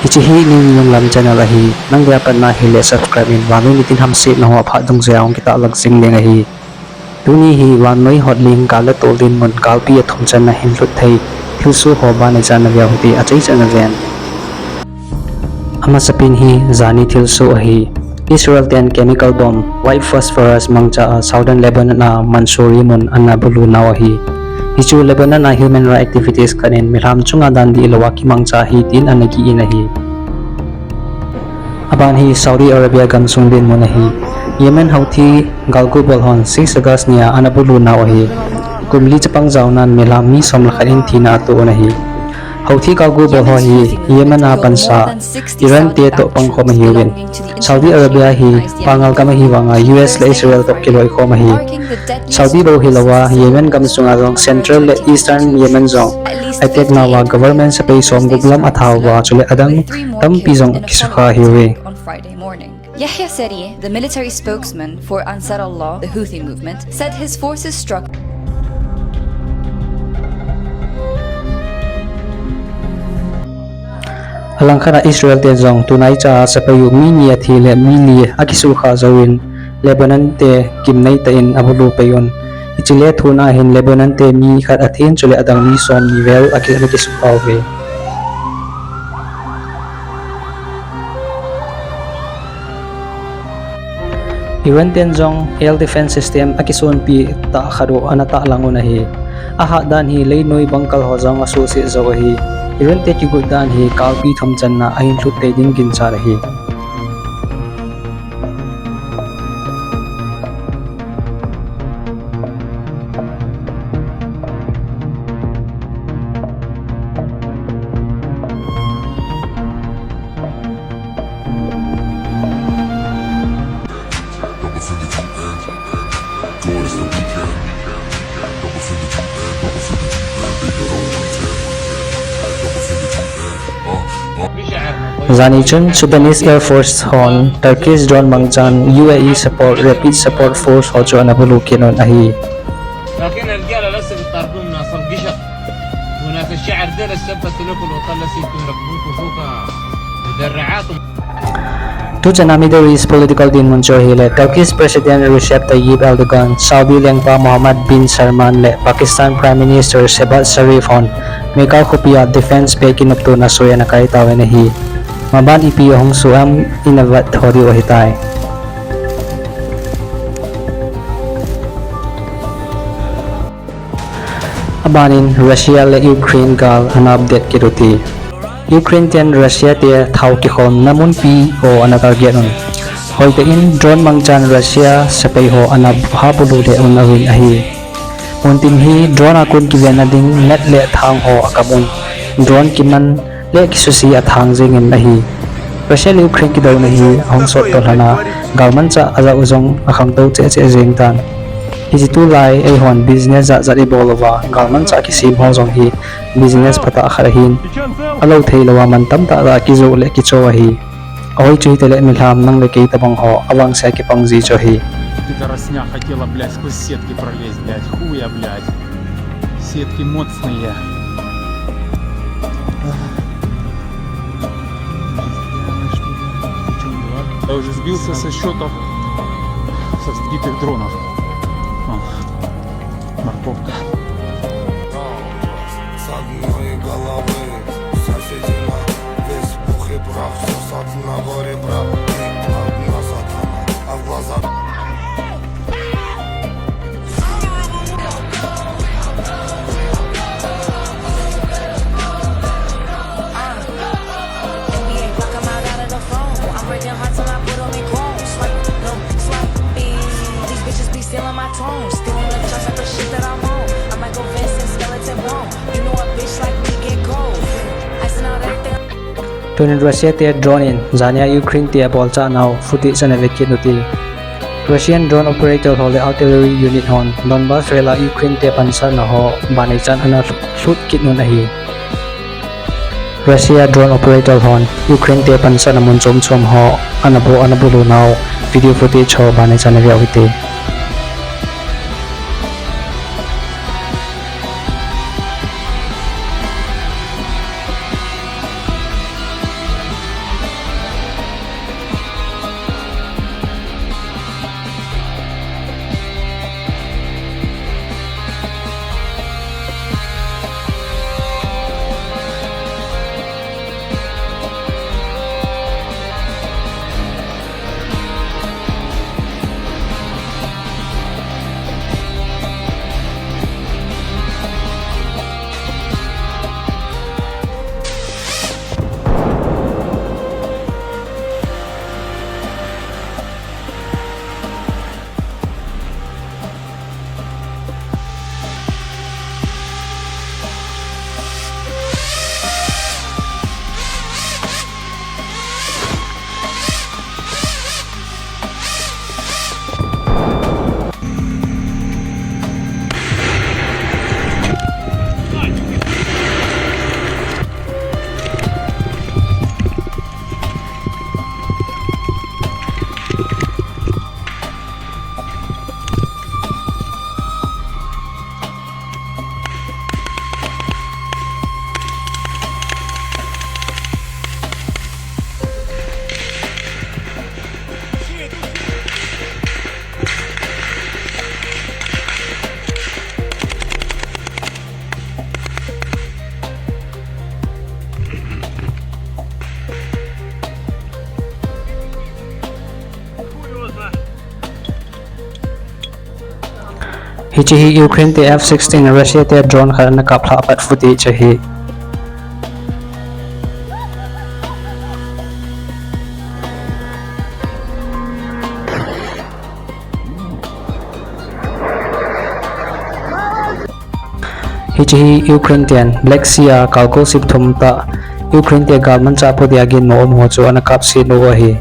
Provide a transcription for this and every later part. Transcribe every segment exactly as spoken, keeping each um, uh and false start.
Hiche hi News Lunglam channel ahi. Nang dia patna hile subscribe in, vannoi nitin hamsetna ho aphat dungjuia hung kitah lak jing ding ahi. Tuni hi vannoi hotling gal le tol dinmun galpi athum channa hin lhut thei thilsoh ho ban ichan naveu hite, achaichan naven. Amasapen hi jani thilsoh ahi. Israel ten chemical bomb, white phosphorus mangcha a Southern Lebanon a Mansouri mun ana bulu nau ahi. Hichu Lebanon a human rights activities khat in milham chunga dan dihlou a kimangcha ahi tin ana gih in ahi. Aban hi Saudi Arabia gamsung dinmun ahi. Yemen Houthi galgu bol hon six August nia ana bulu nau ahi. Kum li chapang jaonan milham mi som le khat in thina atoh un ahi. Houthi galgu bol ho hi Yemen a pansa Iran te toh pangkhom ahiuvin, Saudi Arabia hi pangal gam ahi vanga U S le Israel toh kiloikhom ahi. Saudi bou hilouva Yemen gamsunga jong Central le Eastern Yemen jong attack nauva government sepai somgup lam atha uva, chule adang tampi jong kisukha ahiuve. Yahya Saree, the military spokesman for Ansar Allah, the Houthi movement, said his forces struck. Alangkhat a Israel te jong tunaicha a sepai u mi ni athi le mi li akisukha jouvin Lebanon te gimnei tah in abulu pei un. Hiche lethuhna hin Lebanon te mi khat athin chule adang mi somni vel aki-, akisukha uve. Iran ten jong air defense system akisonpi tah khat u ana tahlang un ahi. Ahat dan hi leinoi bangkal ho jong asuhset jou ahi. Iran te kigot dan hi galpi thum channa ahin lhut tei ding ginchat ahi. Jani chun Sudanese Air Force hon Turkish drone mangchan U A E support, Rapid Support Force ho chu ana bulu kit un ahi. لكن الرجال لسه بيطاردوهم ناس القشط وناس الشعر ديل السبت لكم الوطن لسه يكون لكم فوق مدرعاتهم. Tuchan a Middle East political dinmun chu ahile, Turkish President Recep Tayyip Erdogan, Saudi lengpa Mohammed bin Salman le Pakistan Prime Minister Shehbaz Sharif hon Mecca khopi a defense pact kinoptona soi ana kai tauvin ahi. Maban ipi ahung soh am ina vet tho diu ahitai. Aban in Russia le Ukraine gal ana update kit u hite. Ukraine ten Russia te thao kikhomna munpi ho ana target un. Hoitah in drone mangchan Russia sepai ho ana ha bulu le un avin ahi. Muntin hi drone a kon kivenna ding net le thang ho akam un. Drone kiman le kisuse athang jengin ahi. Russia le Ukraine kidouna hi ahung sot toh lhon a, galmanchah ajah u jong akhangtou cheh cheh jeng tan. Hiche tulai eihon business jat jat ibol uva, galmanchah kisem ho jong hi business phatah khat ahin. Alou theilouva man tamtah a kijoh le kicho ahi. Ahoi chu hitele milham nang le kei tabang ho avangse a kipang ji chu ahi. Пидорасня хотела, блядь, сквозь сетки пролезть, блядь, хуя, блядь. Сетки моцные. Я уже сбился со счета со сбитых дронов. О, морковка. С одной головы соседи на весь пух и прах, всё с одного ребра. Ты одна сатана, а в глазах Tunin Russia te drone in jania Ukraine te abolchah nau footage ana ve kit u hite. Russian drone operator ho le artillery unit hon Donbas rel a Ukraine te pansatna ho banei chan ana lhut kit un ahi. Russia drone operator hon Ukraine te pansatna mun chom chom ho ana bo, ana bulu nau video footage ho banei chan ana ve u hite. Hiche hi Ukraine te F sixteen, Russia te drone khat ana kaplhah pat footage ahi. Hiche hi Ukraine ten Black Sea a cargo ship thum tah Ukraine te galmanchah po dia ginmo um ho chu ana kapset u ahi.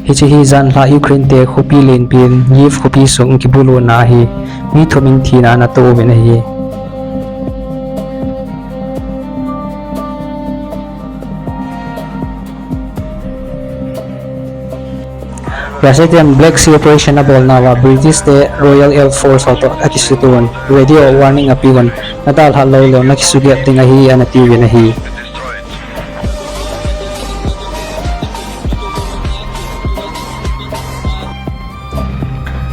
Hiche hi janhi Ukraine te khopi lenpi in Kyiv khopi sung kibuluna ahi. Mi thum in thina ana toh uvin ahi. Russia ten Black Sea Operation abolnauva British te Royal Air Force ho toh akisutoh un, radio warning apeuvin, nadalhah lou leu nakisugep ding ahi ana tiuvin ahi.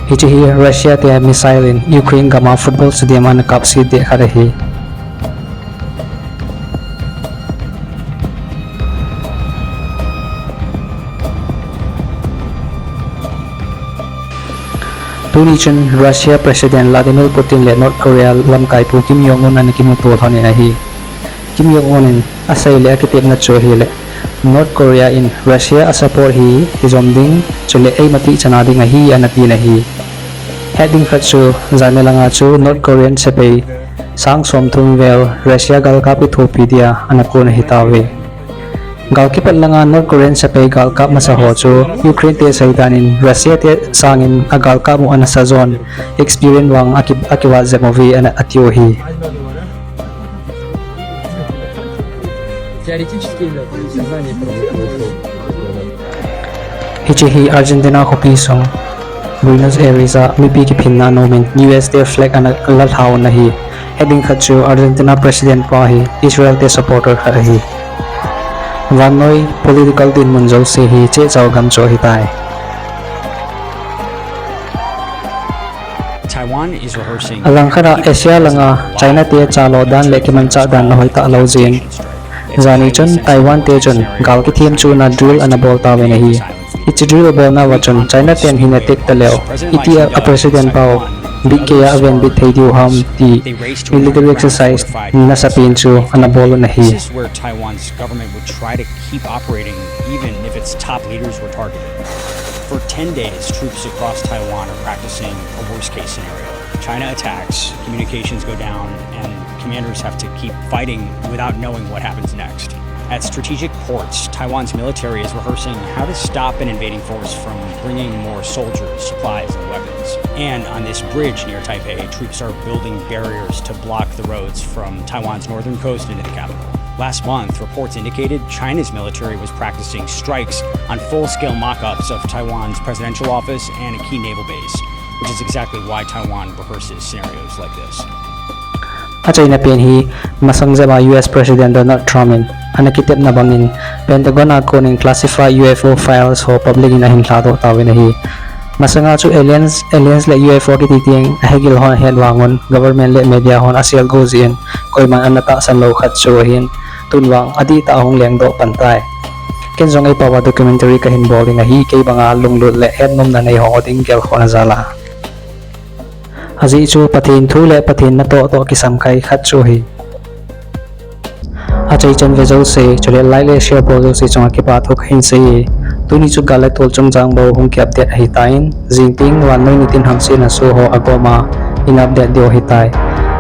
Hiche hi Russia te missile in Ukraine gam a football stadium ana kapset deh khat ahi. Tuni chun Russia President Vladimir Putin le North Korea lamkaipu Kim Jong Un ana kimuto lhonin ahi. Kim Jong Un in asei le akitepna chu ahile, North Korea in Russia asupport hi kijom ding, chule eimatih chana ding ahi ana tin ahi. Het ding khat chu, janhi langa chu North Korean sepai sang somthum vel Russia galkap kithopi dia ana kon ahitauve. Gal kipat langa North Korean sepai galkap masa ho chu Ukraine te seidan in Russia te sangin agalkap u ana sajon, experience vang aki, akivat jep uve ana atiu ahi. Hiche hi Argentina khopi sung Buenos Aires a mipi kiphinna nomin U S te flag ana lalhauvin ahi. Het ding khat chu Argentina President pa hi Israel te supporter khat ahi. Vannoi political dinmun jouse hi chehchao gam chu ahitai. Taiwan is rehearsing. Alangkhat a Asia langa China te chalo dan le kimanchah dan ahoi talou jeh in, janhi chun Taiwan te chun gal kithemchuhna drill ana bol tauvin ahi. Hiche drill abolnauva chun China ten hin attack taleu, itia a president pau bitkeiya avenbit thei diu ham ti military exercise nasapen chu ana bolun ahi. This is where Taiwan's government would try to keep operating, even if its top leaders were targeted. For ten days, troops across Taiwan are practicing a worst-case scenario. China attacks, communications go down, and commanders have to keep fighting without knowing what happens next. At strategic ports, Taiwan's military is rehearsing how to stop an invading force from bringing more soldiers, supplies, and weapons. And on this bridge near Taipei, troops are building barriers to block the roads from Taiwan's northern coast into the capital. Last month, reports indicated China's military was practicing strikes on full-scale mock-ups of Taiwan's presidential office and a key naval base, which is exactly why Taiwan rehearses scenarios like this. Achaina pen hi, masang jep a U S President Donald Trump in ana kitepna bangin, Pentagon a konin classified U F O files ho public in ahin lhadoh tauvin ahi. Masanga chu aliens, aliens le U F O kiti teng ahegil hon ahet vangun, government le media hon aselgu jeh in, koiman ana tahsan lou khat chu ahin, tun vang adihtah a hung lengdoh pan tai. Ken jong eipao a documentary kahin bol ding ahi, kei banga lunglut le hetnomna nei ho ding gelkhohna jal a. Ajeh chu Pathen thu le Pathen natoh toh kisamkai khat chu ahi. Achaichan ve jouse, chule like le share bol jouse chunga kipathu kahin sei e. Tuni chu gal le tol chungchang bou hung ki update ahitan, jingteng vannoi nitin hamsetna show ho agoma in update diu ahitai.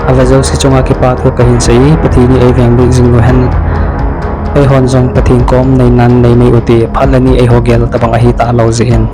Ave jouse chunga kipathu kahin sei e, Pathen in eivengbit jing uhen, eihon jong Pathen kom neinan neinei ute, phat le ni eiho gel tabang ahi talou jeh in.